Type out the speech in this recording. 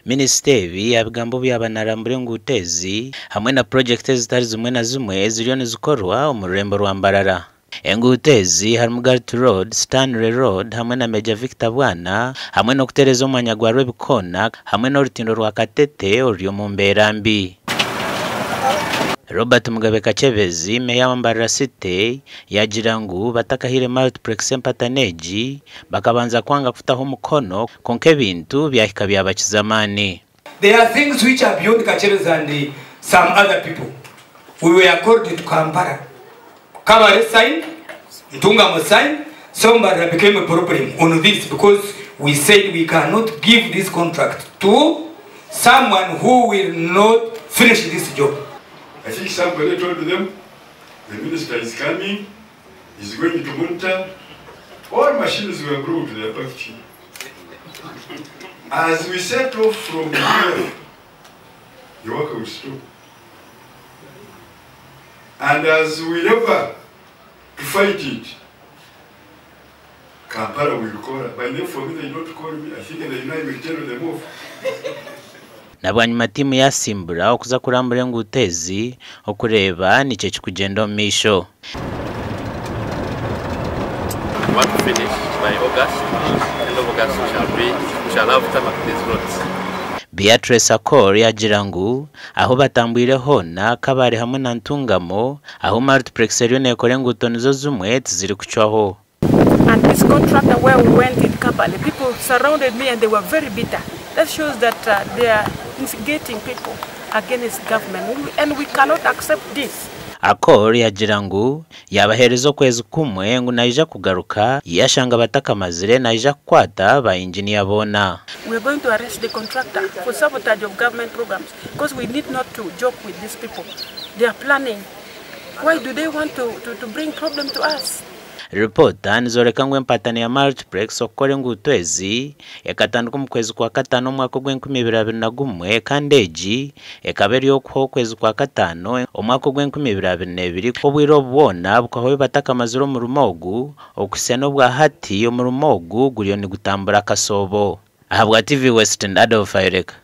Minisita ebi yabigamba obu yaaba narambura enguuto ezi hamwe na purojekiti ezitari zimwe na zimwe eziriyo nizikorwa omu rurembo rwa Mbarara. Enguuto ezi harimu Galt Road, Stanley Road hamwe na Major Victor Bwana hamwe n'okutereeza omwanya gwa Rwebikoona hamwe n'orutindo rwa Katete oruri omu mbeera mbi. Robert Mugabe Kakyebezi, Meeya wa Mbarara City yaagira ngu batakahaire Multiplex empatano egi, bakabanza kwanga kutaho omukono kwonka ebintu byahika byabakiza amaani. There are things which are beyond Kakyebezi and some other people. We were called to Kampala. Kabale signed, Ntungamo signed, so Mbarara became a problem on this because we said we cannot give this contract to someone who will not finish this job. I think somebody told them the minister is coming, he's going to monitor. All machines were brought, they are packed here. As we set off from here, the work will stop. And as we labor to fight it, Kampala will call. By then, for me, they don't call me. I think they know I will tell them off. Na bwanyima tiimu yasimbura okuza kurambura enguuto ezi okureeba niki ekirikugyenda omu maisho. We want to finish by August. End of August we shall be, we shall have tarmac these roads. Beatrice Akol yaagira ngu ahu batambwire hoona Kabale hamwe na Ntungamo ahu Multiplex eriyo neekora enguuto nizo zimwe tizirikucwaho. And this contractor where we went in Kabale, people surrounded me and they were very bitter. That shows that they are instigating people against government and we cannot accept this. Akol yagira ngu yaabaheereza okwezi kumwe ngu naija kugaruka yashanga batakamazire naija kukwata ba inginiya boona. We are going to arrest the contractor for sabotage of government programs because we need not to joke with these people. They are planning. Why do they want to bring problem to us? Ripoota nizooreka ngu empatano ya Multiplex okukora enguuto ezi ekatandika omu kwezi kwa kataano omwaka ogw'enkumi ibiri abiri na gumwe kandi egi ekaba eri okuha okwezi kwa kataano omwaka ogw'enkumi ibiri abiri n'ebiri. Obwire obu bwona bukahwayo batakamazire omurimo ogu okuhitsya n'obwa hati omurimo ogu guriyo nigutambura akasoobo. Ahabwa TV West, Adolf Ayoleka.